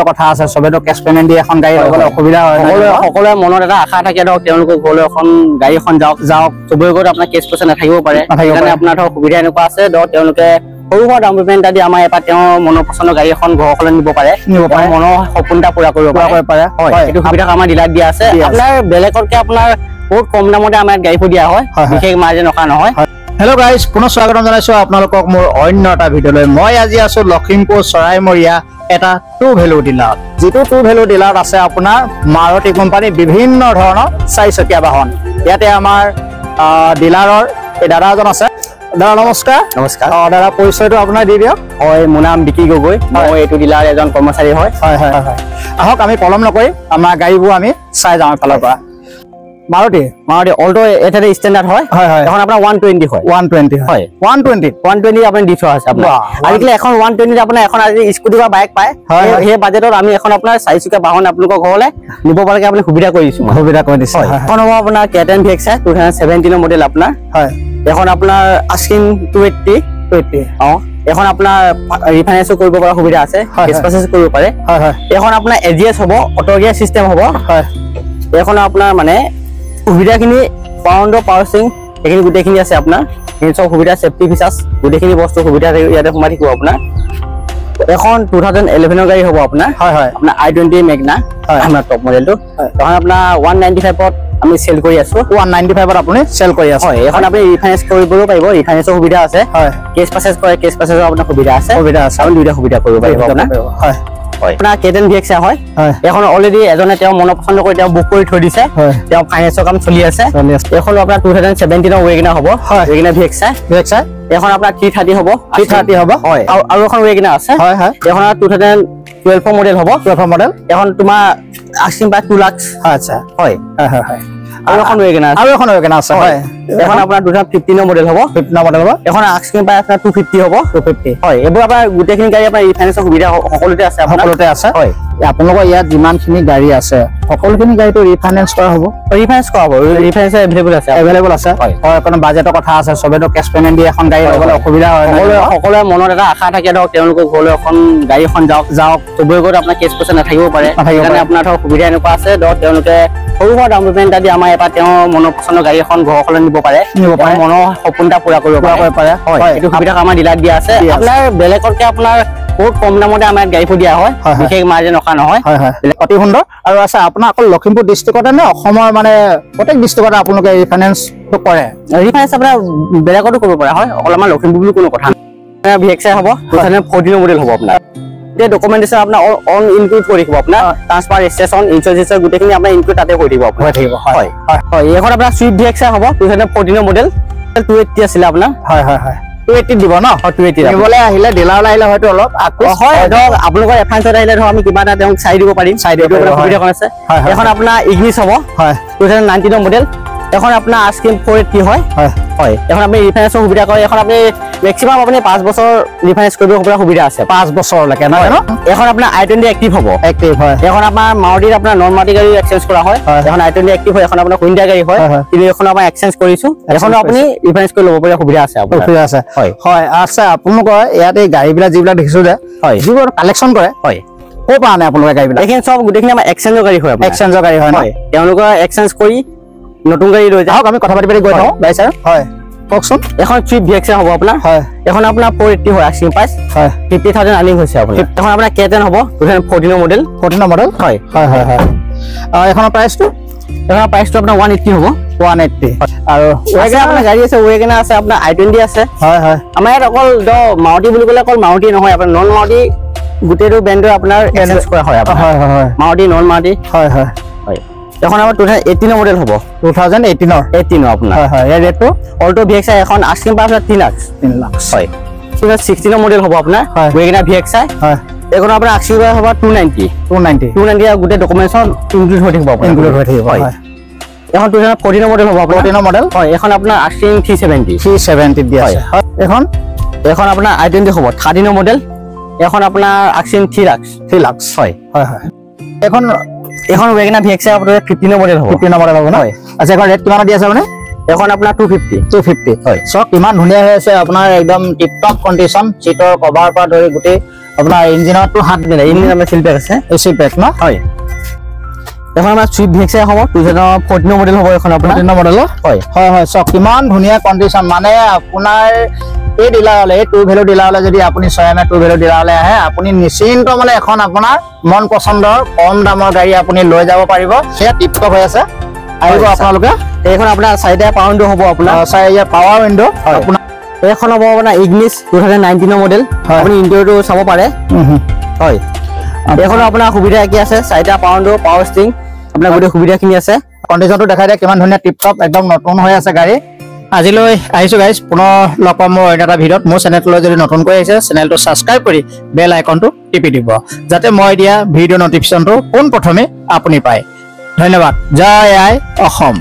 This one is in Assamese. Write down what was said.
কথা আছে, চবেতো কেছ পেমেণ্ট দি এখন গাড়ী ল'বলৈ অসুবিধা হয়। সকলোৰে মনত এটা আশা থাকে, ধৰক তেওঁলোকৰ ঘৰলৈ এখন গাড়ী এখন যাওক যাওক, চবৰে ঘৰত আপোনাৰ কেছ পইচা নাথাকিব পাৰে। সেইকাৰণে আপোনাৰ ধৰক সুবিধা এনেকুৱা আছে, ধৰক তেওঁলোকে সৰু সুৰা ডাউন পেমেণ্ট এটা দি আমাৰ ইয়াৰ পৰা তেওঁৰ মনৰ পচন্দৰ গাড়ী এখন ঘৰখনলৈ নিব পাৰে, মনৰ সপোন এটা পূৰা কৰিব পাৰে। হয়, এইটো সুবিধা আমাৰ ডিলাৰত দিয়া আছে। আপোনাৰ বেলেগতকে আপোনাৰ বহুত কম দামতে আমাৰ ইয়াত গাড়ীবোৰ দিয়া হয়, বিশেষ মাৰ্জিন ৰখা নহয়। হেল্ল' গাইজ, পুনৰ স্বাগতম জনাইছো আপোনালোকক মোৰ অন্য এটা ভিডিঅ'লৈ। মই আজি আছো লখিমপুৰ চৰাইমৰীয়া এটা টু ভেলু ডিলাৰত, যিটো টু ভেলু ডিলাৰত আছে আপোনাৰ মাৰুতি কোম্পানী বিভিন্ন ধৰণৰ চাৰিচকীয়া বাহন। ইয়াতে আমাৰ ডিলাৰৰ এই দাদা এজন আছে। দাদা নমস্কাৰ। নমস্কাৰ। দাদা, পৰিচয়টো আপোনাৰ দি দিয়ক। হয়, মোৰ নাম বিকি গগৈ, মই এইটো ডিলাৰ এজন কৰ্মচাৰী হয়। হয় হয় হয়। আহক, আমি পলম নকৰি আমাৰ গাড়ীবোৰ আমি চাই যাওঁ এফালৰ পৰা। মাৰুতি মাৰুতি অল্টো এটা ষ্টেণ্ডাৰ্ড হয়। হয় হয়। এখন আপোনাৰ 120 হয়। 120 হয়। 120 120 আপুনি দি থোৱা আছে আপোনাৰ। আজিকালি এখন 120 আপোনাৰ এখন আজি স্কুটি বা বাইক পায়, সেই বাজেটত আমি এখন আপোনাৰ চাৰিচকীয়া বাহন আপোনালোকৰ ঘৰলৈ নিব পৰাকে আপুনি সুবিধা কৰি দিছো। সুবিধা কৰি দিছে। এখন হ'ব আপোনাৰ কে10 VXI 2017 model আপোনাৰ। হয়। এখন আপোনাৰ আস্কিং 280। 280। অ, এখন আপোনাৰ ৰিফাইনেন্সো কৰিব পৰা সুবিধা আছে, কেছ পাৰ্চেছ কৰিব পাৰে। হয় হয়। এখন আপোনাৰ এজিএছ হ'ব, অটো গিয়াৰ চিষ্টেম হ'ব। হয়। এখন আপোনাৰ মানে সুবিধাখিনি পাউণ্ডৰ পাৱাৰ ষ্টিং এইখিনি গোটেইখিনি আছে আপোনাৰ। এইখিনি চব সুবিধা, চেফটি ফিচাৰ্ছ গোটেইখিনি বস্তু সুবিধা ইয়াতে সোমাই থাকিব আপোনাৰ। এখন 2011 গাড়ী হ'ব আপোনাৰ। হয় হয়। আপোনাৰ i20 Magna, আপোনাৰ টপ মডেলটো। এখন আপোনাৰ 195ত আমি চেল কৰি আছো। 195ত আপুনি চেল কৰি আছে। হয়। এখন আপুনি ৰিফাইনেন্স কৰিবও পাৰিব, ৰিফাইনেন্সৰ সুবিধা আছে। হয়। কেছ পাৰ্চেছ কৰে, কেছ পাৰ্চেছৰ আপোনাৰ সুবিধা আছে। সুবিধা আছে। আপুনি দুইটা সুবিধা কৰিব পাৰিব আপোনাৰ। হয় হয়। আপোনাৰ কে10 VXI হয়। এখন অলৰেডি এজনে তেওঁ মনৰ পচন্দ কৰি তেওঁ বুক কৰি থৈ দিছে, তেওঁ ফাইনেন্সৰ কাম চলি আছে। এখন আপোনাৰ 2017 ৱেগনাৰ হ'ব, ৱেগনাৰ VXI। VXI। এখন আপোনাৰ 330 হ'ব। 330 হ'ব। হয়। আৰু এখন ৱেগনাৰ আছে। হয় হয়। এখন 2012 মডেল হ'ব। 12 মডেল। এখন তোমাৰ আস্কিং প্ৰাইচ 2 লাখ। আচ্ছা। হয় হয় হয় হয়। আৰু এখন ৱেগনাৰ আৰু এখন ৱেগনাৰ আছে। হয়। এখন আপোনাৰ 2015 মডেল হ'ব। 15 মডেল হ'ব। এখন আস্কিং প্ৰাইচ আপোনাৰ 250 হ'ব। 250। হয়। এইবোৰ আপোনাৰ গোটেইখিনি গাড়ী আপোনাৰ ৰিফাইনেন্সৰ সুবিধা সকলোতে আছে। সকলোতে আছে। হয়। আপোনালোকৰ ইয়াত যিমানখিনি গাড়ী আছে সকলোখিনি গাড়ীটো ৰিফাইনেন্স কৰা হ'ব। ৰিফাইনেন্স কৰা হ'ব, ৰিফাইনেন্স এভেইলেবল আছে। এভেইলেবল আছে। হয়। হয়, কাৰণ বাজেটৰ কথা আছে, চবেতো কেছ পেমেণ্ট দি এখন গাড়ী ল'বলৈ অসুবিধা হয়। সকলোৰে মনত এটা আশা থাকে, ধৰক তেওঁলোকৰ ঘৰলৈ এখন গাড়ী এখন যাওক যাওক, চবৰে ঘৰত আপোনাৰ কেছ পইচা নাথাকিব পাৰে। সেইকাৰণে আপোনাৰ ধৰক সুবিধা এনেকুৱা আছে, ধৰক তেওঁলোকে সৰু সুৰা ডাউন পেমেণ্ট এটা দি আমাৰ ইয়াৰ পৰা তেওঁৰ মনৰ পচন্দৰ গাড়ী এখন ঘৰখনলৈ নিব পাৰে, মনৰ সপোন এটা পূৰা কৰিব পাৰে। হয়। এইটো সুবিধা আমাৰ ডিলাৰত দিয়া আছে। আপোনাৰ বেলেগতকে আপোনাৰ বহুত কম দামতে আমাৰ ইয়াত গাড়ীবোৰ দিয়া হয়, বিশেষ মাৰ্জিন ৰখা নহয়। হয় হয়, অতি সুন্দৰ। আৰু আছে আপোনাৰ অকল লখিমপুৰ ডিষ্ট্ৰিক্টতে নে অসমৰ মানে প্ৰত্যেক ডিষ্ট্ৰিক্টতে আপোনালোকে ৰিফাইনেন্সটো কৰে? ৰিফাইনেন্স আপোনাৰ বেলেগতো কৰিব পৰা হয়, অকল আমাৰ লখিমপুৰ বুলি কোনো কথা নাই। VXI হ'ব, 2014 মডেল হ'ব আপোনাৰ। গোটেই ডকুমেণ্টেশ্যন আপোনাৰ অন ইনক্লুড কৰি থাকিব আপোনাৰ, ট্ৰান্সফাৰ, ৰেজিষ্ট্ৰেশ্যন, ইঞ্চুৰেঞ্চ গোটেইখিনি আপোনাৰ ইনক্লুড তাতে কৰি থাকিব। হৈ থাকিব। হয় হয়। এইখন আপোনাৰ চুইফ্ট VXI হ'ব, 2014 মডেল, 280 আছিলে আপোনাৰ। হয় হয় হয়। 280 দিব ন? হয়, 280 নিবলৈ আহিলে ডিলাৰলৈ আহিলে হয়তো অলপ হয়, ধৰক আপোনালোকৰ এডভান্সত আহিলে ধৰক আমি কিবা এটা তেওঁক চাই দিব পাৰিম, চাই দিব পাৰিম, সুবিধাখন আছে। এখন আপোনাৰ ইগনিছ হ'ব। হয়। 2019 মডেল। এখন আপোনাৰ আস্কিং 480 হয়। হয় হয়। এখন আপুনি ৰিফাইনেন্সৰ সুবিধা কৰে। এখন আপুনি মেক্সিমাম আপুনি 5 বছৰ ৰিফাইনেন্স কৰিব পৰা সুবিধা আছে। 5 বছৰলৈকে নহয় ন? এখন আপোনাৰ i20 active হ'ব। এক্টিভ হয়। এখন আপোনাৰ মাৰুতিত আপোনাৰ নন মাৰুতি গাড়ী এক্সচেঞ্জ কৰা হয়। এখন i20 active হয়। এখন আপোনাৰ হুণ্ডাই গাড়ী হয়, কিন্তু এখন আমাৰ এক্সচেঞ্জ কৰিছো। এখন আপুনি ৰিফাইনেন্স কৰি ল'ব পৰা সুবিধা আছে আপোনাৰ। সুবিধা আছে। হয় হয়। আচ্ছা, আপোনালোকৰ ইয়াত এই গাড়ীবিলাক যিবিলাক দেখিছো যে, হয়, যিবোৰ কালেকশ্যন কৰে, হয়, ক'ৰ পৰা আনে আপোনালোকে গাড়ীবিলাক? এইখিনি চব গোটেইখিনি আমাৰ এক্সচেঞ্জৰ গাড়ী হয়। এক্সচেঞ্জৰ গাড়ী হয় ন? তেওঁলোকৰ এক্সচেঞ্জ কৰি নতুন গাড়ী লৈ যায়। আহক, আমি কথা পাতি পাতি গৈ থাকোঁ। গাড়ী ছাৰ। হয়, কওকচোন। এখন চুইফ্ট VXI হ'ব আপোনাৰ। হয়। এখন আপোনাৰ 480 হয় আস্কিং প্ৰাইচ। হয়। 50,000 আৰ্নিং হৈছে আপোনাৰ। এখন আপোনাৰ কে10 হ'ব, 2014 মডেল। 14 মডেল। হয় হয় হয় হয়। এইখনৰ প্ৰাইচটো? এইখনৰ প্ৰাইচটো আপোনাৰ 180 হ'ব। 180। আৰু ৱেগনাৰ আপোনাৰ গাড়ী আছে, ৱেগনাৰ আছে আপোনাৰ, i20 আছে। হয় হয়। আমাৰ ইয়াত অকল মাৰুতি বুলি ক'লে অকল মাৰুতি নহয়, আপোনাৰ নন মাৰুতি গোটেইটো ব্ৰেণ্ডৰ আপোনাৰ এক্সচেঞ্জ কৰা হয়। হয় হয় হয়। মাৰুতি, নন মাৰুতি। হয় হয় হয়। এখন আমাৰ 2018 মডেল হ'ব। 2018 18 আপোনাৰ। হয় হয়। ইয়াৰ ৰেটটো? অল্টো VXI এখন আস্কিং প্ৰাইচ 3 লাখ। 3 লাখ। হয়। 2016 মডেল হ'ব আপোনাৰ, ৱেগনাৰ VXI। হয়। এখন আপোনাৰ আস্কিং প্ৰাইচ হ'ব 290। 290। 290 গোটেই ডকুমেণ্টছখন ইনক্লুড হৈ থাকিব আপোনাৰ। ইনক্লুড হৈ থাকিব। হয়। এখন 2014 মডেল হ'ব আপোনাৰ। 14 মডেল। হয়। এখন আপোনাৰ আস্কিং 370। 370 দিয়া আছে। হয়। এখন? এখন আপোনাৰ i20 হ'ব, 13 মডেল। এখন আপোনাৰ আস্কিং 3 লাখ। 3 লাখ। হয় হয় হয়। এখন এখন ৱেগনাৰ VXI আপোনাৰ 15 মডেল হ'ব। 15 মডেল হ'ব ন? হয়। আচ্ছা, এখন ৰেট কিমানত দি আছে আপুনি? এখন আপোনাৰ 250। 250। হয়। চক কিমান ধুনীয়া হৈ আছে আপোনাৰ, একদম টিপ টপ কণ্ডিশ্যন, চিটৰ কভাৰ পৰা ধৰি গোটেই আপোনাৰ ইঞ্জিনতো হাত দিলে ইঞ্জিন আমাৰ চিল পেক আছে, এ চি পেক ন? হয়। এখন আমাৰ চুইফ্ট ভিএক্স হ'ব, 2014 মডেল হ'ব এখন আপোনাৰ। 14 মডেল। হয়। হয়, চাওক কিমান ধুনীয়া কণ্ডিশ্যন। মানে আপোনাৰ এই ডিলাৰলৈ, এই টু ভেলু ডিলাৰলৈ যদি আপুনি চৰাইমৰীয়া টু ভেলু ডিলাৰলৈ আহে, আপুনি নিশ্চিন্ত মানে এখন আপোনাৰ মন পচন্দৰ কম দামৰ গাড়ী আপুনি লৈ যাব পাৰিব। সেয়া টিপ টপ হৈ আছে, আহিব আপোনালোকে। এইখন আপোনাৰ চাৰিটা পাৱাৰ উইণ্ডো হ'ব আপোনাৰ। চাৰিটা পাৱাৰ উইণ্ডো আপোনাৰ। এইখন হ'ব আপোনাৰ ইগনিছ, 2019ৰ মডেল। আপুনি ইণ্টেৰিয়ৰটো চাব পাৰে। হয়, এইখনো আপোনাৰ সুবিধা একে আছে, চাৰিটা পাৱাৰ উইণ্ডো, পাৱাৰ ষ্টিয়েৰিং, আপোনাৰ গোটেই সুবিধাখিনি আছে। কণ্ডিশ্যনটো দেখাই দিয়ে, কিমান ধুনীয়া টিপ টপ, একদম নতুন হৈ আছে গাড়ী। আজিলৈ আহিছোঁ গাইজ, পুনৰ লগ পাম মোৰ অন্য এটা ভিডিঅ'ত। মোৰ চেনেলটোলৈ যদি নতুনকৈ আহিছে, চেনেলটো ছাবস্ক্ৰাইব কৰি বেল আইকনটো টিপি দিব, যাতে মই দিয়া ভিডিঅ' নটিফিকেশ্যনটো পোনপ্ৰথমে আপুনি পায়। ধন্যবাদ। জয় আই অসম।